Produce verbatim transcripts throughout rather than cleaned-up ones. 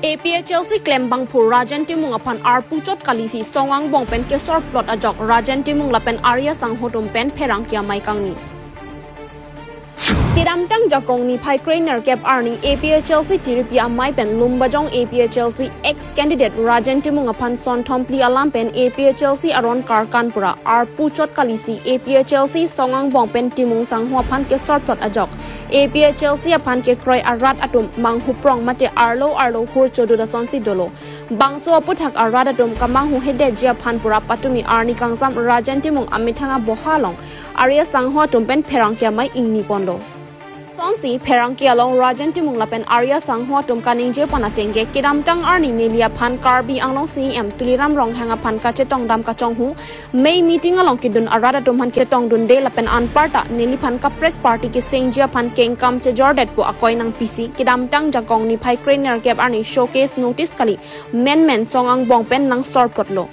A P H L C klembangphu Rajen Timung aphan arpu chot kalisi Song Angbong pen kesor plot ajok Rajen Timung lapen Arya Sangho atum pen pherangke amei kangni. Kedamtang Jakong niphai krenerkep arni A P H L C tiripi amei pen Lumbajong A P H L C ex candidate Rajen Timung aphan son thomphli alam pen A P H L C aron karkan pura arpu chot kalisi A P H L C Song Angbong pen Timung Sangho aphan kesor plot ajok A P H L C aphan kekroi arat atum manghuprong mate arlo arlo hur chodu asonsi dolo. Bangso aputhak arat atum kamanghuhedetji aphan pura patumi arni kangsam Rajen Timung amethang aboha along Arya Sangho atum pen pherangke amei ingni ponlo. Sonsi pherangke along Rajen Timung lapen Arya Sangho atum kaningje pon ateng ke kedamtang arni neli aphan Karbi Anglong C E M Tuliram Ronghang aphan kachetongdam kachonghu, mei meeting along kedun arat atum aphan chetongdunde lapen anparta neliphan kaprek party kesengji aphan kengkam chejordetpo akoi nangpisi kedamtang Jakong niphai krenerkep arni showcase notice kali menmen Song Angbong pen nangsor plotlo.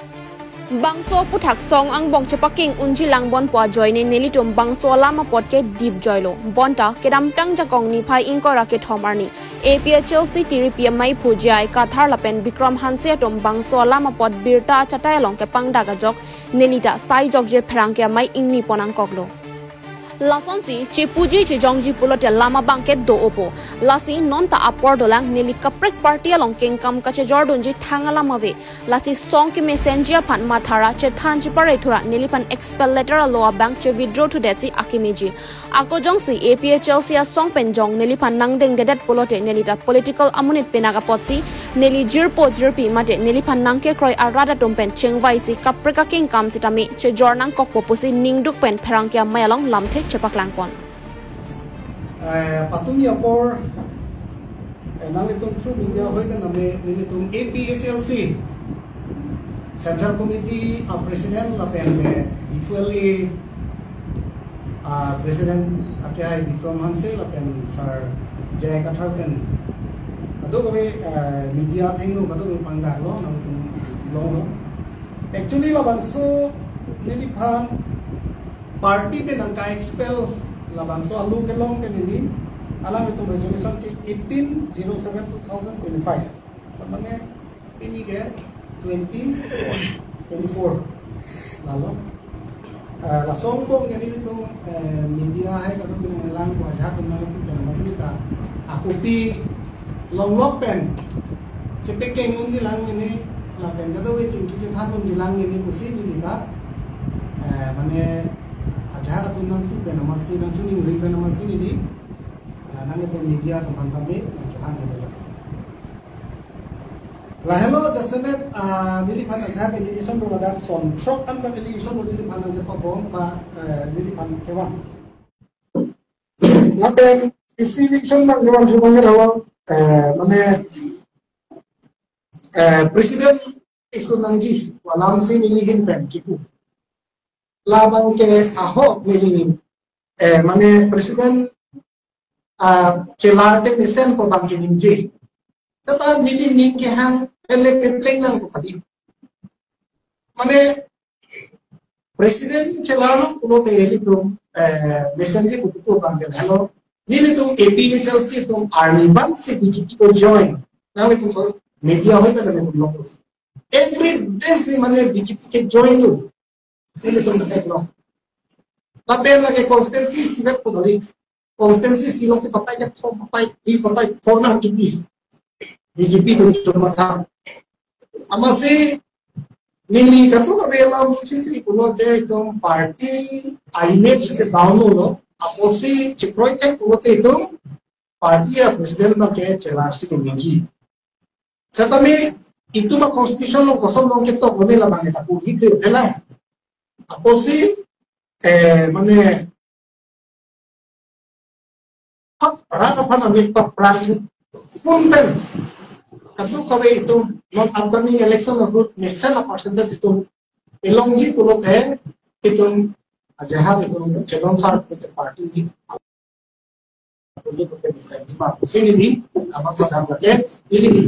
Bangso aputhak Song Angbong chepakeng unji langbonpo ajoine nelitum bangso alam apot ke dip joilo. Bonta kedamtang Jakong niphai ingkoi ra kethom arni A P H L C tiripi ameiphu J I Kathar lapen Bikram Hanse atum bangso alam apot birta achatai along kepangdak ajok nelita sai jokje pherangke amei ingni pon nangkoklo. Lasonsi chepuji chejongji pulote lam abang ke do-opo. Lasi nonta apor dolang neli kaprek party along kengkam kachejordunji thang alam ave. Lasi song kemesenji aphan mathara chethan chepare thura neliphan expel letter alo abang che withdraw thudetsi akemeji. Ako jongsi A P H L C asong pen jong neliphan nangdengdedet pulote nelita political amonit penak apotsi neli jirpo jirpi mate neliphan nangkekroi arat atum pen chengvaisi kaprek akengkam sitame chejor nangkokpo pusi ningduk pen pherangke amei along lamthe chepaklang pon. Eh, patumi apor, eh, nanglitum thu media hoi pen name nelitum A P H L C Central Committee a President lapen, eh, D F L A a President akehai Bikram Hanse lapen Sir J I Kathar pen kadokave, eh, media athengno kadokave pangdaklo, nangtum longlo. Actually labangso neliphan party pen nangka-expel labangso alu kelong ke neli alanglitum resolution ke eighteen zero seven two thousand twenty-five. Mane pini ke twenty twenty-four. Lalo, eh, laso angbong ke nelitum, eh, media hai kadokave nanglang ko ajahak nanglang pen amatsi ta akopi longlok pen chepakeng unji lang mene lapen kadokave chingki chethan unji lang mene pusi neli ta, eh, mane ajahak atum nangsu pen amatsi nangchiningri pen amatsi neli, eh, nanglitum media atum aphan kami nangchohang hai. Lahelo jasemet, ah, neliphan ajahak allegation do ladak son throk an bak allegation do neliphan nangchepabom ba, eh, neliphan kevan. Lapen isi allegation bang kevan thu bang lahelo, eh, mane, eh, President isu nangji alamsi neli ahin pen kipu. Labang ke ahok neli, eh, mane President, ah, chelar te mesenpo bang ke ningje. Seta neli ning kehang pele pepleng nangpo kali. Mane President chelarlo pulote nelitum, eh, mesenji pupu bang ke lahelo. Nelitum A P H L C atum arni abang si B J P ko join. Nanglitum so media hoi pen nelitum long. Every day si mane B J P ke join dun. Nelitum theklong. Lapen lake constituency isi bek po kali. Constituency isi alongsi patai kethom, patai phli, patai pho nangkipi. B J P atum chot matha. Amatsi neli kadokave alamsi si pulote ekdom party image ke down lo. Apotsi chekroi thek pulote itum party a president bang ke chelarsi ke meji. Setame itum a constitution along koson along ketok lo ne labang ke ta pu hikri phelang. Apotsi, eh, mane, hak rat aphan amit pa pran pun pen kadokave itum non upcoming election ahut mesen a percentage itum elongji pulote itum ajahak itum chelong sar pulote party Sini ni, kamatha dam lake, ili ni,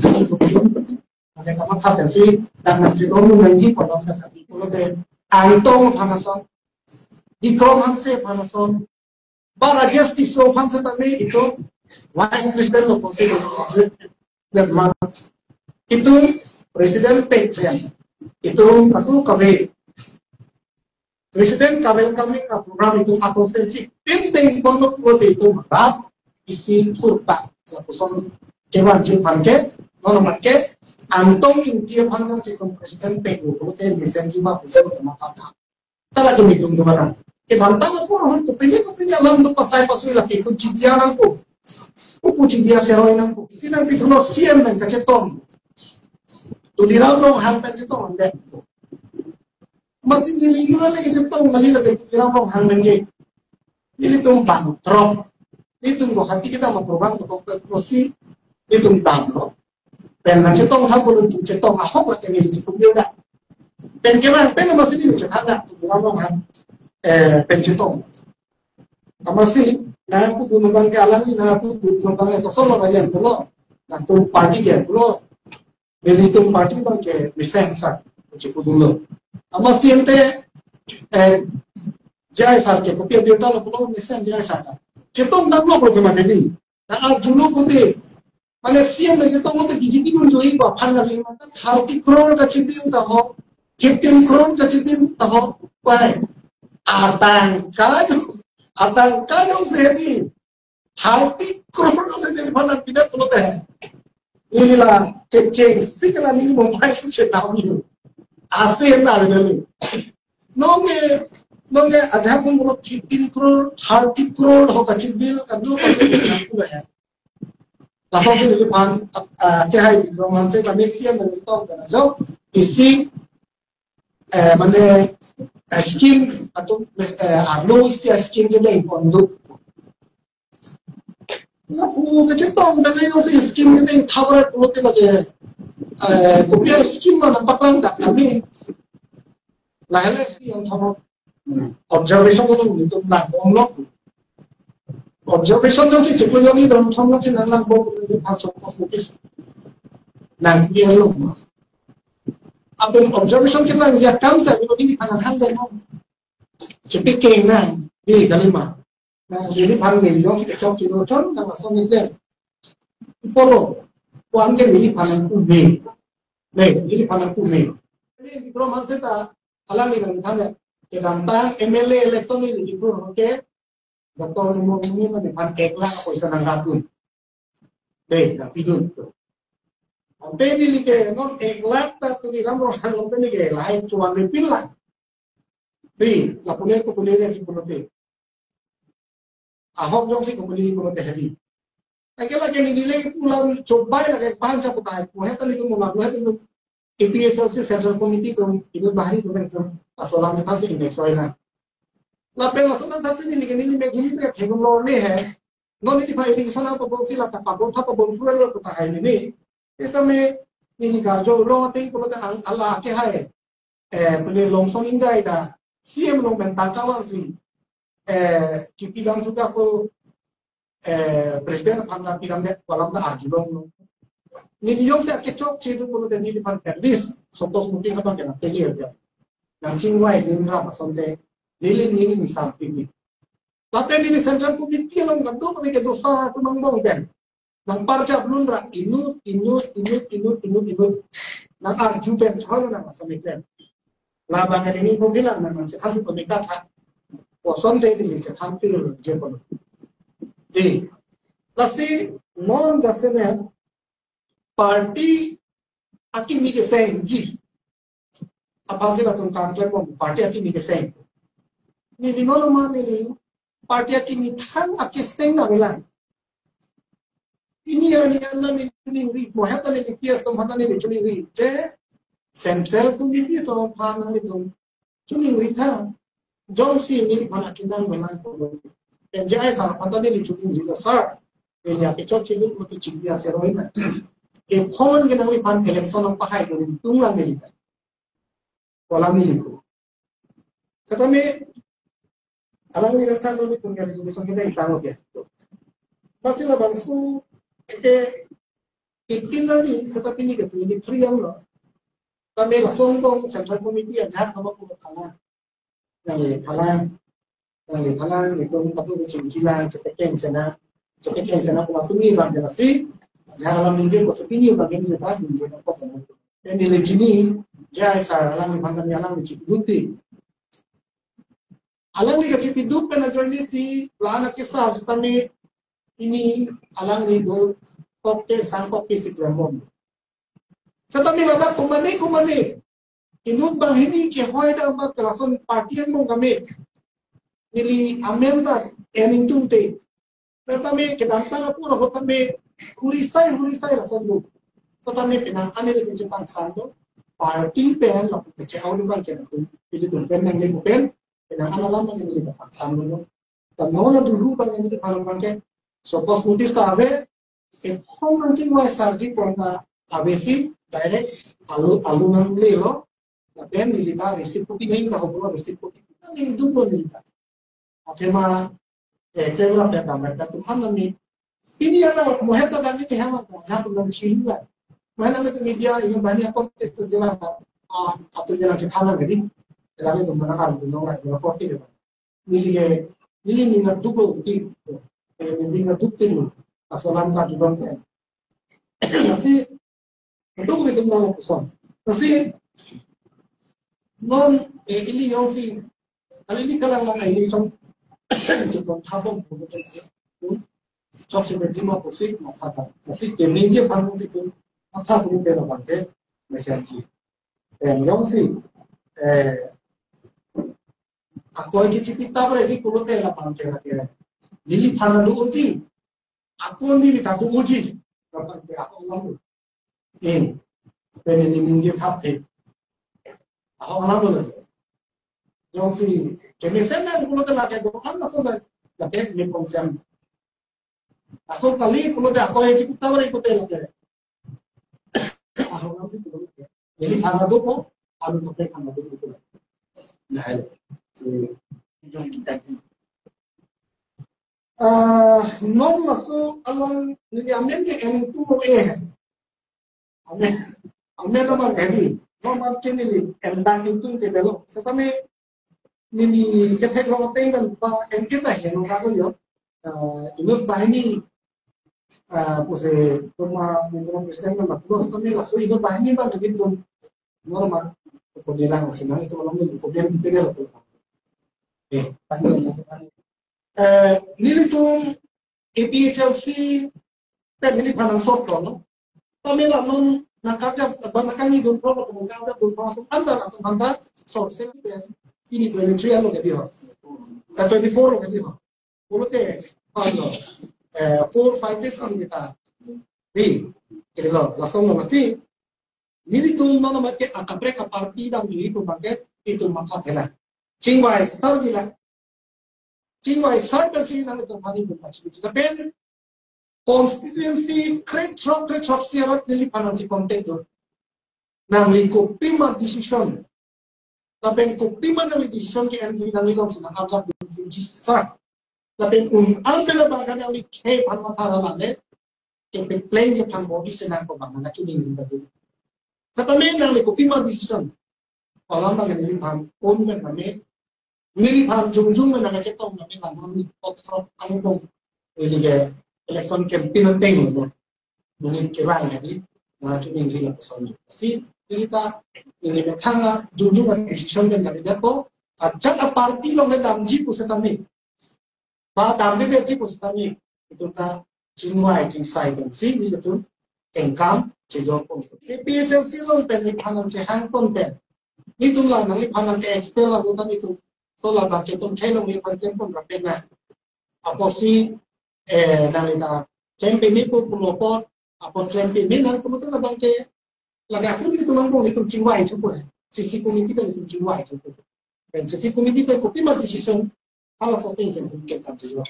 mane kamatha pensi, dam nangchedondun nangji padam dak kati. Pulote, Angtong aphan ason, Bikram Hanse aphan ason, ba Rajesh Tisso aphan setame itum, Vice President lo pusi, that much. Itum president pek yang. Itum satu kami president ka welcoming a program itum a constituency tin ding pon lo pulote itum rat isi thurta. Lapuson kevan ji aphan ke, non amat ke, Angtong Ingti aphan non si itum president pek lo pulote mesenji ma puson ke matata. Tala kini jung jung alam. Kedamtang apor hon kopine kopine alam do pasai pasui lake itum chidia nangpo. Upu chidia seroi nangpo. Isi nangpi thulo C M pen kachetong. Tuliram Ronghang pen chetong ande. Masi neli nula le kachetong neli lake Tuliram Ronghang pen ke. Nelitum bang throk. Nelitum Guwahati kedam a program dokok pen prosi. Nelitum damlo. Pen nangchetong tha pulo itum chetong ahok lake neli chikupir da. Pen kemang pen masi neli chethan da Tuliram Ronghang, eh, pen chetong. Amatsi nangpudun abang ke alangli nangpudun abang ke kosonlo rayan pulo. Nangtum party ke pulo. Nelitum party abang ke mesen sar chipudunlo. Amatsi ante, eh, J I sar ke kopi abirta lo pulo mesen J I sar ta. Chetong damlo pulo ke mati di. Na arjulo pulote, mane C M pen chetong pulote B J P dun joi ba phan kali mane thirty crore kachedil ta ho, fifteen crore kachedil ta ho, pai. Atangka, atangka jongsi di, thirty crore jongsi di mana pindah pulote. Ila kecheng si kala neli mobile si chetong yo. Ase na le. Nonke, nonke adha pun pulo fifteen crore, thirty crore ho kachedil kado kachedil pulo ya. Langsung si neliphan, ah, ke hai Bikram Hanse kami C M neliphan tong kana jo, isi, eh, mane, eh, scheme atum, eh, arlo isi scheme kedeng pon do. Lapu kachetong dale jongsi scheme kedeng thabra pulote lake, eh, kopi scheme mana paklang dak kami. Lahele yang thamok. Hmm. Observation ko nelitum langbomlo. Observation jongsi chiklo jongsi dam thom jongsi nanglangbom, neli paso kosmetis nangpielo. Apun observation kelang ya kam sa bilo neli pananghang demo. Chepikeng nang di kalima. Na neliphan neli jongsi kechok chino chon nang asong ni plan. Pulo, puan ke neliphan nangkume. Ne, neliphan nangkume. Ini Bikram Hanse ta alangli nangthan ya. Kedamtang M L A election ni neli thur ke, Doctor Numal Momin neliphan ek lakh poisa nangratdun. Dei, nangpidun. Ante neli ke non ek lakh ta Tuliram Ronghang along pen neli ke lahai chuan repin lang. Dei, lapu le kopine le si pulote. Ahok jongsi kopine pulote hedi. Anke lake neli le pulang chobai lake paham cha putai. Puhet ta nelitum mona, puhet nelitum A P H L C Central Committee atum, inut bahari atum, atum, laso alam thansi index oil na. Lapen laso alam thansi neli ke neli mek neli mek thengum lor le he. Non neliphan election apabonsi la ta pabon tha pabon pura lo puta hai neli. Eta me neli karjo long ate pulote ang ala ke hai. Eh, pune Longson Ingdai ta C M along pen tangka vangsi, eh, kipidam thu ta ko, eh, president aphan ta pidam det pu alam ta arjulonglo. Neli jongsi akechok chedu pulote neliphan at least Santosh Mukti aphan ke nangpeli ya. Nangchingvai nin ram asonte neli neli nisam pini. Lapen neli Central Committee along kadokave kedo sar atum angbong pen nangparjap lun ra inut, inut, inut, inut, inut, inut. Nang arju pen cholo nang asam pen. Labang ini ko bilang nang nang chethan ko meka tha. Kosonte neli chethan tir je kono. Dei. Lasi non jasemet party akimi kesengji. Aphan si latum kam klembom party akimi keseng. Neli non ma neli party akimi thang akeseng nanglang. Pini arni an neli chiningri, mo heta neli P S atum aphan neli chiningri. Je Central Committee atum aphan nanglitum chiningri tha. Jongsi neliphan akinang melang ko. Pen J I sar aphan ta neli chiningri lo sar. Neli akechok chedu pulote chingdi aseroi na. Ephon ke nangliphan election nangpahai ko nelitum lang neli ta. Pu alam neli ko. Setame alangli nangthan nelitum ke resolution kedeng tang oke. Amatsi labangso ke eighteen nangji, seta pini ke twenty-three ang lo. Tame lason tong Central Committee ajak nama pulo tana. Nangli thalang, nangli thalang, nelitum katu biching kilang, chepekeng sena, chepekeng sena kuma tumi bang jela si, Jai alam ningje ko, so pini abang neli ta ningje nangkok. Pen neli chini, Jai sir, alangliphan kami alangli chipidukti. Alangli kachipiduk pen ajoine si, la-an akesar setame pini alangli dokok ke sangkok ke si klembom. Setame ladak komane komane inut banghini kehoi dam ba ke lason party angbong kame. Neli amen ta en ingtungte. Setame kedamtang apor ahut tame hurisai hurisai lason do. Setame penang an nelitum chepangsam do. Party pen lapu kechao do abang ke latum, ilitum pen nangli pen, penang an alam abang neli ta pangsam do. Ta non aduhu abang neli palang abang ke. So post notice ta ave, ephong nangchingvai sir ji pon ta ave si direct alu alu nanglelo. Lapen neli ta receive copy nang ta hoblo, receive copy nang duklo neli ta. Athema, eh, camera pen dam pen tum han nami. Pini ana mohet ta dam ini hema ta jam nang chihla. Mohet nang tu media ini banyak konten tu jalan ta. Ah, atau jalan si thalang jadi. Jalan itu mana hari tu nong lai reporting ya. Neli ke, neli ni ngat duklo ti. Eh, neli ngat dukti lo. Asalam ta duklo pen. Lasi, duk ni tum nang kosong. Lasi, non, eh, ili jongsi, kali ili kalang lang ili song, chupon thabong, chok si bejima pusi, matha ta. Lasi, kemingje pang si tum, matha pulote labang ke, mesen ji. Em, jongsi, eh, akoi ke chipi tabre ji pulote labang ke lake. Neliphan do-oji. Ako neli ta do-oji. Labang ke ako alam. Eh, pen neli ningje thap the. Ako alam lo. Jongsi, kemesen nang pulote lake do-an lason lake me konsern. Ako kali pulote ako he chipi tabre pulote lake. Ako alam si pulote. Neliphan dopo, anu kaprek aphan dopo. Nah, hello. So, ah, non laso along neli amen ke en ingtung eh. Amen, amen abang heavy. Non amat ke neli en dang ingtungte delo. Setame neli ketheklong ateng pen ba en kita heno ka ko yo. Ah, inut banghini, ah, pusi tuma nitro president kan pulo setame laso inut banghini abang nelitum normal ko nilang sinang itu malam neli ko dia pegel ko. Eh, eh, nelitum A P H L C pen neliphan nang sop lo. Pamela non nangkarja ba nangkangni dun pro ko nangkarja dun pro atum anda atum anda sop se pen ini twenty-three ano ke dia. Eh, twenty-four lo ke dia. Pulote, ano, eh, four, five days kami kita. Di, kiri lo, lason lo lasi. Nelitum non amat ke akaprek aparty dam nelitum abang ke, itum matha thela. Chingvai sir ji la. Chingvai sir pen si nanglitum aphan itum pachi pachi pen. Constituency krethrok krethrok si arat neliphan nangsi contact do. Nangli kopima decision. Lapen kopima nangli decision ke-en nangli longsi nang-arjap dunji sir. Lapen un-an bela bangka nangli khei aphan matha ra lale. Kepepleng je aphan bodi senang ko bang nang chuning ring badu. Setame nangli kopima decision. Alam bang neliphan un men name. Neliphan jongjong men nang chetong name nang ni otro angbong. Neli ke election campaign ateng lo. Neli kevang jadi, na chuning ring lapuson. Si, neli ta, neli methang a, jongjong a decision pen neli dapo, ajat aparty along le damji pu setame. Ba damde damji pu setame. Itum ta chingvai chingsai pen si, nelitum kengkam chejor pon. A P H L C along pen neliphan nangchehang pon pen. Nelitum la nangliphan nang ke-expel la utan itum. To labang ke itum khei along neliphan klem pon rapet na. Apotsi, eh, nangli ta klem peme pu pulo apot, apot klem peme nang pulote labang ke, lake akun itum angbong itum chingvai chupo he. C C committee pen itum chingvai chupo. Pen C C committee pen kopima decision, halaso ateng si itum kengkam chupo.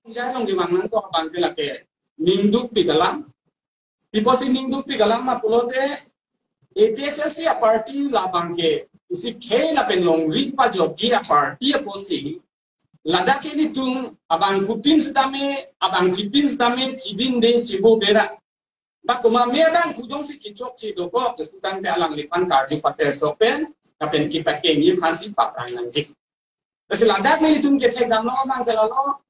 Jai along di mang nang to abang ke lake, ningdukpik alam, Pi apotsi ningdukpik alam ma pulote, A P H L C aparty labang ke, isi khei lapen longri pajokji aparty apotsi, ladak ke nelitum abangphutin setame, abangphitin setame, chibinde, chibo bera. Ba komat me abangphu jongsi kechokche dokok, tangte alangliphan karju pater sok pen, lapen kepakengji aphansi paprang nangji. Lasi ladak nelitum kethek damlo abang ke lalo,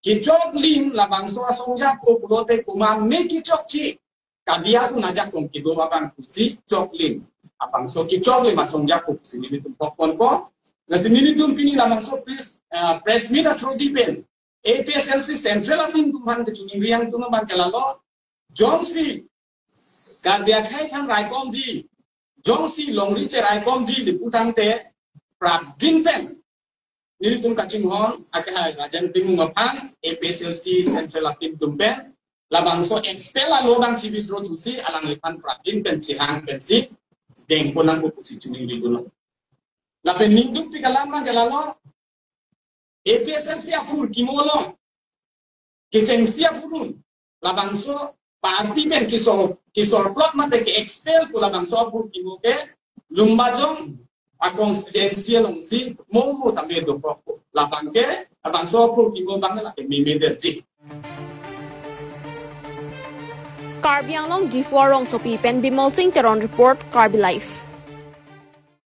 Kechoklim labangso asong ajakong pulote komat me kechokche. Kadiya kun ajakong kedo abang pusi choklim. Abangso kechoklim asong ajakong pusi nelitum pokpon ko. Lasi nelitum pini labangso press, ah, press meet athroji pen A P H L C central ateam atum aphan kachiningri angtung abang ke lalo. Jongsi Karbi akhei aphan raikomji, jongsi longri cheraikomji le putangte prapjin pen nelitum kachinghon akehai Rajen Timung aphan A P H L C central ateam atum pen labangso expel alo abang chi-withdraw thusi alangliphan prapjin pen chihang pensi dengpon nangkok pusi chiningri dun. Lapen ningdukpik alam abang ke lalo, A P H L C aphurkimo along kechengsi aphurun labangso party pen kesor, kesorplot mate ke-expel pu labangso aphurkimo ke Lumbajong a constituency alongsi mo mo tame dokok. Labang ke labangso aphurkimo abang lake meme detji. Karbi Anglong Diphu arongsopi pen Bimol Singh Teron report, Karbi Live.